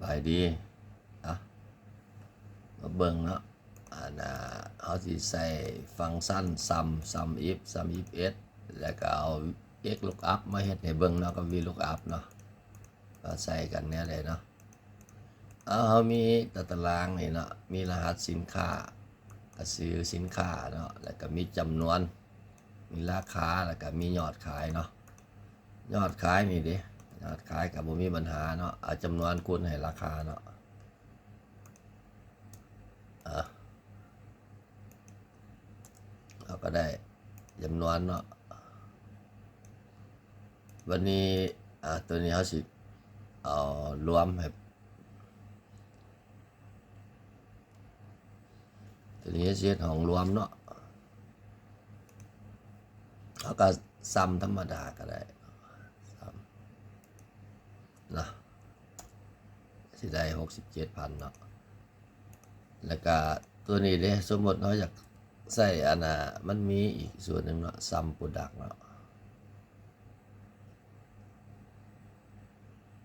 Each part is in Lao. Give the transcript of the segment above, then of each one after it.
ບາຍດີ ອ່ະ ມາເບິ່ງເນາະ ອັນນ່າ ເຮົາຊິໃຊ້ຟັງຊັນ sum sum if sum if s ແລ້ວກໍເອົາ xlookup ມາເຮັດໃຫ້ເບິ່ງເນາະ ກັບ vlookup ເນາະ ວ່າໃຊ້ກັນແນວໃດເນາະ. ເອົາ ເຮົາມີຕາຕະລາງນີ້ເນາະ ມີລະຫັດສິນຄ້າ ກະຊື່ສິນຄ້າເນາະ ແລ້ວກະມີຈຳນວນ ມີລາຄາ ແລ້ວກະມີຍອດຂາຍເນາະ. ຍອດຂາຍນີ້ເດ້ ຍອດຂາຍກະບໍ່ມີບັນຫາເນາະ ເອົາຈຳນວນຄູນໃຫ້ລາຄາເນາະ. ອ່ະ ເຮົາກະໄດ້ຈຳນວນເນາະ. ບາດນີ້ ອ່າ ໂຕນີ້ເຮົາຊິເອົາລວມໃຫ້ ໂຕນີ້ຊິເຮັດຫ້ອງລວມເນາະ ເຮົາກະ sum ທຳມະດາກະໄດ້ sum ນະ ຊິໄດ້ຫົກສິບເຈັດພັນເນາະ. ແລ້ວກະໂຕນີ້ເດ້ ສົມມຸດເຮົາຢາກໃຊ້ ອັນນ່າ ມັນມີອີກສ່ວນໜຶ່ງເນາະ sum product ເນາະ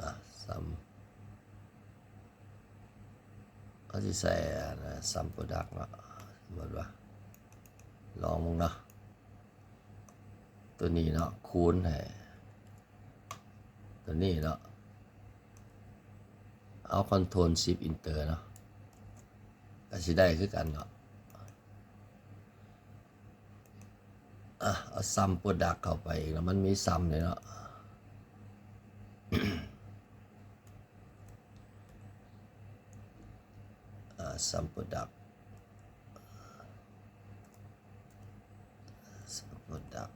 ອ່ະ sum ເຮົາຊິໃສ່ ອັນນ່າ sum product ເນາະ ສົມມຸດວ່າ ລອງເບິ່ງເນາະ ໂຕນີ້ເນາະ ຄູນໃຫ້ ໂຕນີ້ເນາະ ເອົາ control shift enter ເນາະ ກະຊິໄດ້ຄືກັນເນາະ. ອ່ະ ເອົາ sum product ເຂົ້າໄປອີກເນາະ ມັນມີ sum ເດ້ເນາະ. ອ່າ sum product sum product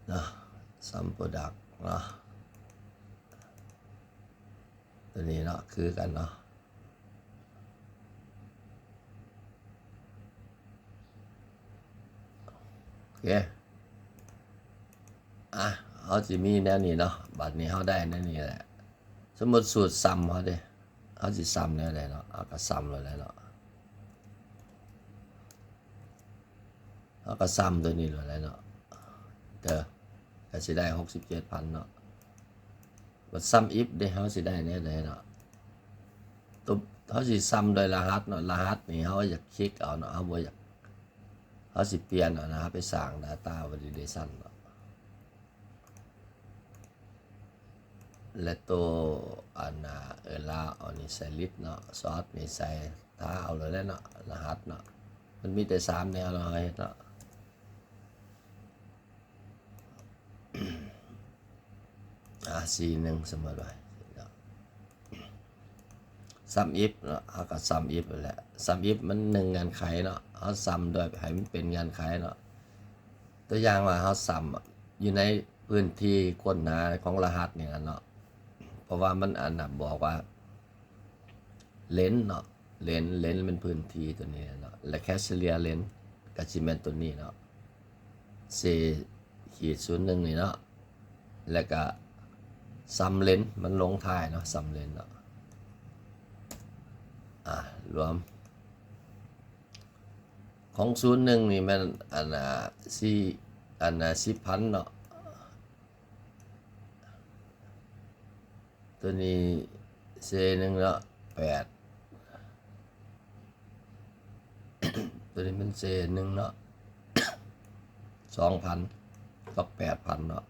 ເນາະ sum product ເນາະ ໂຕນີ້ເນາະ ຄືກັນເນາະ. ໂອເຄ ອ່ະ ເຮົາຊິມີແນວນີ້ເນາະ ບາດນີ້ເຮົາໄດ້ແນວນີ້ແຫຼະ. ສົມມຸດສູດ sum ເຮົາເດ້ ເຮົາຊິ sum ແນວໃດເນາະ ເຮົາກະ sum ໂລດແຫຼະເນາະ ເຮົາກະ sum ໂຕນີ້ໂລດແຫຼະເນາະ ເດີ ກະຊິໄດ້ຫົກສິບເຈັດພັນເນາະ. ບັດ sum if ເດ້ ເຮົາຊິໄດ້ແນວໃດເນາະ ໂຕ ເຮົາຊິ sum ໂດຍລະຫັດເນາະ ລະຫັດນີ້ເຮົາຢາກຄລິກເອົາເນາະ ເຮົາບໍ່ຢາກ ເຮົາຊິປ່ຽນເອົານະ ເຮົາໄປສ້າງ data validation ເນາະ ແລະ ໂຕ ອັນນ່າ ເອີລາວ ເອົານີ້ໃສ່ list ເນາະ sort ນີ້ໃສ່ ຖ້າເອົາໂລດແຫຼະເນາະ ລະຫັດເນາະ ມັນມີແຕ່ສາມແນວເນາະ ເຮົາເຮັດເນາະ. ອ່າ ສີ່ໜຶ່ງ ສົມມຸດວ່າ sum if ເນາະ ເຮົາກະ sum if ຫັ້ນແຫຼະ sum if ມັນໜຶ່ງເງື່ອນໄຂເນາະ ເຮົາ sum ໂດຍໃຫ້ມັນເປັນເງື່ອນໄຂເນາະ. ຕົວຢ່າງວ່າເຮົາ sum ຢູ່ໃນພື້ນທີ່ຄົ້ນຫາຂອງລະຫັດນີ້ລະເນາະ ເພາະວ່າມັນ ອັນນ່າ ບອກວ່າ ເລນເນາະ ເລນ ເລນແມ່ນພື້ນທີ່ໂຕນີ້ເນາະ ແລະ Cassirer ເລນກະຊິແມ່ນໂຕນີ້ເນາະ ເຊ ຂີດ ສູນໜຶ່ງນີ້ເນາະ ແລະກະ sum ເລນ ມັນລົງທ້າຍເນາະ sum ເລນເນາະ. ອ່າ ລວມຂອງສູນໜຶ່ງນີ້ແມ່ນ ອັນນ່າ ສີ່ ອັນນ່າ ສິບພັນເນາະ. ໂຕນີ້ ເຊ ໜຶ່ງເນາະ ແປດ ໂຕນີ້ມັນ ເຊ ໜຶ່ງເນາະ ສອງພັນກັບແປດພັນເນາະ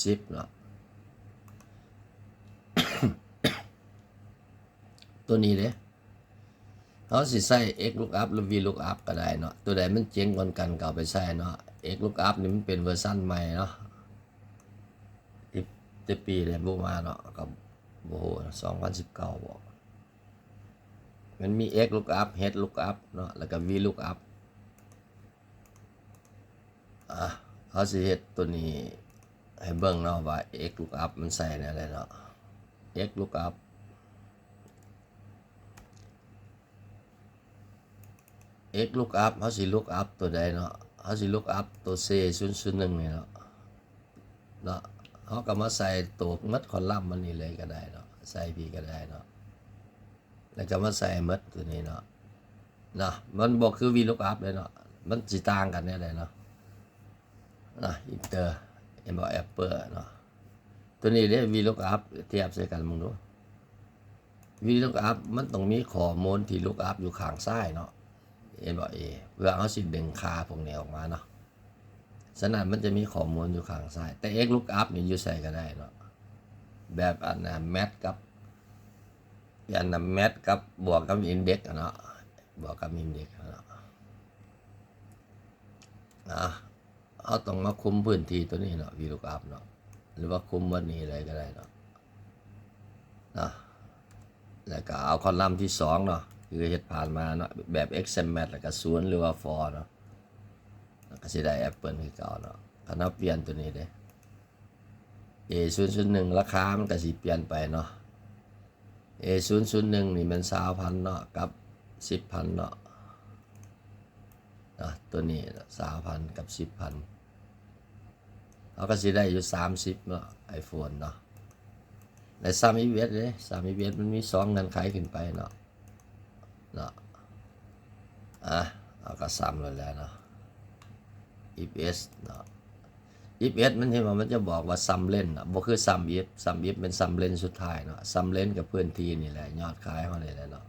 ສິບເນາະ. ໂຕນີ້ເດ້ ເຮົາຊິໃຊ້ xlookup ຫຼື vlookup ກະໄດ້ເນາະ ໂຕໃດມັນເຈັງກວ່າກັນກະເອົາໄປໃຊ້ເນາະ. Xlookup ນີ້ມັນເປັນເວີຊັນໃໝ່ເນາະ ແຕ່ປີໃດບໍ່ມາເນາະ ກະບໍ່ຮູ້ ສອງພັນສິບເກົ້າບໍ ມັນມີ xlookup hlook ເນາະ ແລ້ວກະ vlookup. ອ່າ ເຮົາຊິເຮັດໂຕນີ້ໃຫ້ເບິ່ງເນາະວ່າ xlookup ມັນໃສ່ແນວໃດເນາະ xlookup xlookup ເຮົາຊິ lookup ໂຕໃດເນາະ ເຮົາຊິ lookup ໂຕ C ສູນສູນໜຶ່ງນີ້ເນາະ ເນາະ ເຮົາກະມາໃສ່ໂຕໝົດ column ມັນນີ້ເລີຍກະໄດ້ເນາະ ໃສ່ພີ້ກະໄດ້ເນາະ. ແລ້ວກໍມາໃສ່ໝົດຕົວນີ້ເນາະ ເນາະ ມັນບໍ່ຄື VLOOKUP ເດ້ເນາະ ມັນຊິຕ່າງກັນແນວໃດເນາະ ນະ Enter ເຫັນບໍ່ Apple ເນາະ ຕົວນີ້ເດ້ VLOOKUP ທຽບໃສ່ກັນເບິ່ງດູ VLOOKUP ມັນຕ້ອງມີຂໍ້ມູນທີ່ lookup ຢູ່ຂ້າງຊ້າຍເນາະ ເຫັນບໍ່ A ເພື່ອເຮົາຊິດຶງຄ່າພວກນີ້ອອກມາເນາະ ສະນັ້ນມັນຈະມີຂໍ້ມູນຢູ່ຂ້າງຊ້າຍ ແຕ່ XLOOKUP ນີ້ຢູ່ໃສກໍໄດ້ເນາະ ແບບອັນນະ match ກັບ ອັນນະ match ກັບ ບວກກັບ index ອະເນາະ ບວກກັບ index ອະເນາະ ອາ ເຮົາຕ້ອງມາຄຸມພື້ນທີ່ຕົວນີ້ເນາະ VLOOKUP ເນາະ ຫຼືວ່າຄຸມໝົດນີ້ເລີຍກໍໄດ້ເນາະ ເນາະ ແລ້ວກໍເອົາຄອລຳທີສອງເນາະ ຄືເຮັດຜ່ານມາເນາະ ແບບ Excel Match ແລ້ວກໍສູນ ຫຼືວ່າ false ເນາະ ແລ້ວກໍຊິໄດ້ Apple ຄືເກົ່າເນາະ ຄັນເຮົາປ່ຽນຕົວນີ້ເດ້ A ສູນສູນໜຶ່ງ ລາຄາມັນກໍຊິປ່ຽນໄປເນາະ A ສູນສູນໜຶ່ງນີ້ແມ່ນຊາວພັນເນາະ ກັບສິບພັນເນາະ ນະ ຕົວນີ້ຊາວພັນກັບສິບພັນ ເຮົາກໍຊິໄດ້ຢູ່ສາມສິບເນາະ iPhone ເນາະ ແລະ sum if else ເດ້ sum if else ມັນມີສອງເງື່ອນໄຂຂຶ້ນໄປເນາະ ເນາະ ອາ ເຮົາກໍ sum ໂລດແລ້ວເນາະ if else ເນາະ if else ມັນເຫັນວ່າມັນຈະບອກວ່າ sum range ເນາະ ບໍ່ຄື sum if sum if ແມ່ນ sum range ສຸດທ້າຍເນາະ sum range ກໍພື້ນທີ່ນີ້ແຫຼະ ຍອດຂາຍເຮົານີ້ແຫຼະເນາະ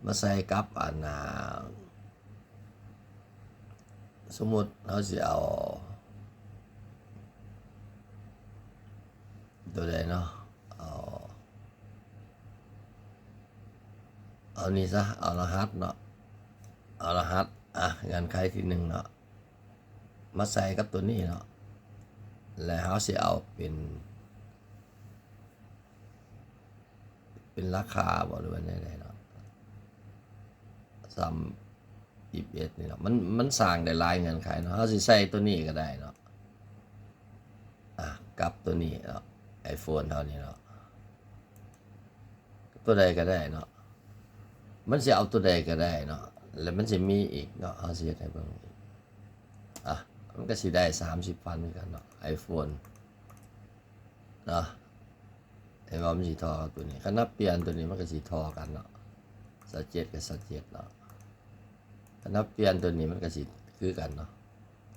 ມາໃສ່ກັບອັນ ອ່າ ສົມມຸດເຮົາຊິເອົາຕົວໃດເນາະ ເອົາ ເອົານີ້ຊະ ເອົາລະຫັດເນາະ ເອົາລະຫັດ ອາ ເງື່ອນໄຂທີໜຶ່ງເນາະ ມາໃສ່ກັບຕົວນີ້ເນາະ ແລ້ວເຮົາຊິເອົາເປັນ ເປັນລາຄາບໍ່ ຫຼືວ່າແນວໃດເນາະ sum if else ນີ້ເນາະ ມັນ ມັນສ້າງໄດ້ຫຼາຍເງື່ອນໄຂເນາະ ເຮົາຊິໃສ່ຕົວນີ້ກໍໄດ້ເນາະ ອາ ກັບຕົວນີ້ເນາະ iPhone ເຮົານີ້ເນາະ ຕົວໃດກໍໄດ້ເນາະ ມັນຊິເອົາຕົວໃດກໍໄດ້ເນາະ ແລ້ວມັນຊິມີອີກເນາະ ເຮົາຊິເຮັດໃຫ້ເບິ່ງອີກ ອາ ມັນກໍຊິໄດ້ສາມສິບພັນຄືກັນເນາະ iPhone ເນາະ ເຫັນບໍ່ ມັນຊິທໍ່ກັບຕົວນີ້ ຄັນເຮົາປ່ຽນຕົວນີ້ມັນກໍຊິທໍ່ກັນເນາະ ຊາວເຈັດກັບຊາວເຈັດເນາະ ຄັນເຮົາປ່ຽນຕົວນີ້ມັນກໍຊິຄືກັນເນາະ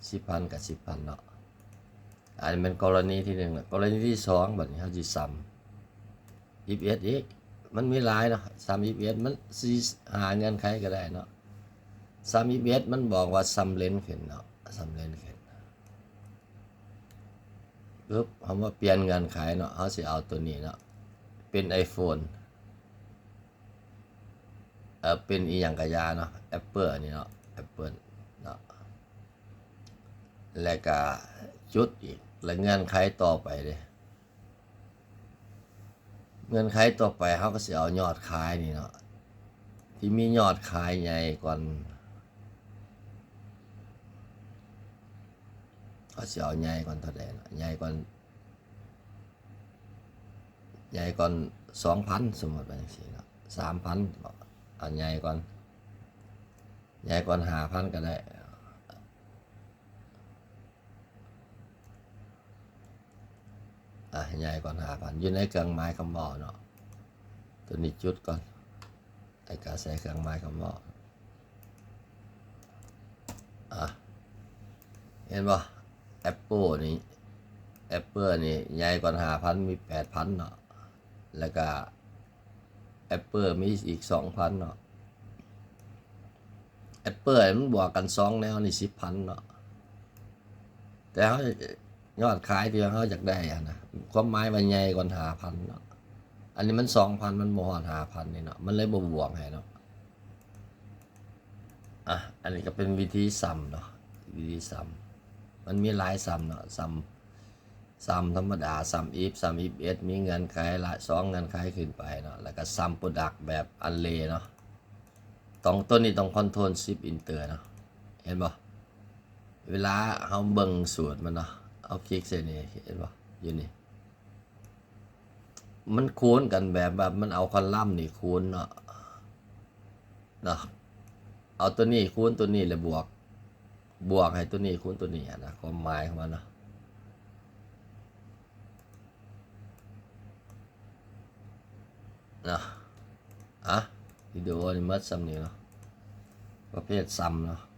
ສິບພັນກັບສິບພັນເນາະ ອັນນີ້ແມ່ນກໍລະນີທີໜຶ່ງລະ ກໍລະນີທີສອງ ບັດນີ້ເຮົາຊິ sum if else ອີກ ມັນມີຫຼາຍເນາະ sum if else ມັນຊິຫາເງື່ອນໄຂກໍໄດ້ເນາະ sum if else ມັນບອກວ່າ sum range ຂຶ້ນເນາະ sum range ຂຶ້ນ ປຶບ ເຮົາມາປ່ຽນເງື່ອນໄຂເນາະ ເຮົາຊິເອົາຕົວນີ້ເນາະ ເປັນ iPhone ເອີ ເປັນອີ່ຫຍັງກະຢ່າເນາະ Apple ນີ້ເນາະ Apple ເນາະ ແລ້ວກະຈຸດອີກ ແລ້ວເງື່ອນໄຂຕໍ່ໄປເດ້ ເງື່ອນໄຂຕໍ່ໄປເຮົາກໍຊິເອົາຍອດຂາຍນີ້ເນາະ ທີ່ມີຍອດຂາຍໃຫຍ່ກ່ອນ ເຮົາຊິເອົາໃຫຍ່ກ່ອນເທົ່າໃດເນາະ ໃຫຍ່ກ່ອນ ໃຫຍ່ກ່ອນສອງພັນ ສົມມຸດວ່າຈັ່ງຊີ້ເນາະ ສາມພັນ ເອົາໃຫຍ່ກ່ອນ ໃຫຍ່ກ່ອນຫ້າພັນກໍໄດ້ ອ່ະ ໃຫຍ່ກ່ອນຫ້າພັນ ຢູ່ໃນເຄື່ອງໝາຍຄຳເວົ້າເນາະ ຕົວນີ້ຈຸດກ່ອນ ແລ້ວກໍໃສ່ເຄື່ອງໝາຍຄຳເວົ້າ ອ່ະ ເຫັນບໍ່ Apple ນີ້ Apple ນີ້ໃຫຍ່ກ່ອນຫ້າພັນ ມີແປດພັນເນາະ ແລ້ວກໍ Apple ມີອີກສອງພັນເນາະ Apple ມັນບວກກັນສອງແນວນີ້ສິບພັນເນາະ ແຕ່ເຮົາ ຍອດຂາຍທີ່ເຮົາຢາກໄດ້ຫັ້ນນະ ຄວາມໝາຍວ່າໃຫຍ່ກ່ອນຫ້າພັນເນາະ ອັນນີ້ມັນສອງພັນ ມັນບໍ່ຮອດຫ້າພັນນີ້ເນາະ ມັນເລີຍບໍ່ບວກໃຫ້ເນາະ ອ່ະ ອັນນີ້ກໍເປັນວິທີ sum ເນາະ ວິທີ sum ມັນມີຫຼາຍ sum ເນາະ sum sum ທຳມະດາ sum if sum if else ມີເງື່ອນໄຂລະສອງເງື່ອນໄຂຂຶ້ນໄປເນາະ ແລ້ວກໍ sum product ແບບ array ເນາະ ຕ້ອງ ຕົວນີ້ຕ້ອງ control shift enter ເນາະ ເຫັນບໍ່ ເວລາເຮົາເບິ່ງສູດມັນເນາະ ເຮົາຄລິກໃສ່ນີ້ ເຫັນບໍ່ ຢູ່ນີ້ ມັນຄູນກັນແບບວ່າມັນເອົາຄອລຳນີ້ຄູນເນາະ ເນາະ ເອົາຕົວນີ້ຄູນຕົວນີ້ ແລ້ວບວກ ບວກໃຫ້ຕົວນີ້ຄູນຕົວນີ້ຫັ້ນນະ ຄວາມໝາຍຂອງມັນເນາະ ເນາະ ອ່ະ ວິດີໂອນີ້ໝົດສ່ຳນີ້ເນາະ ປະເພດຊຳເນາະ.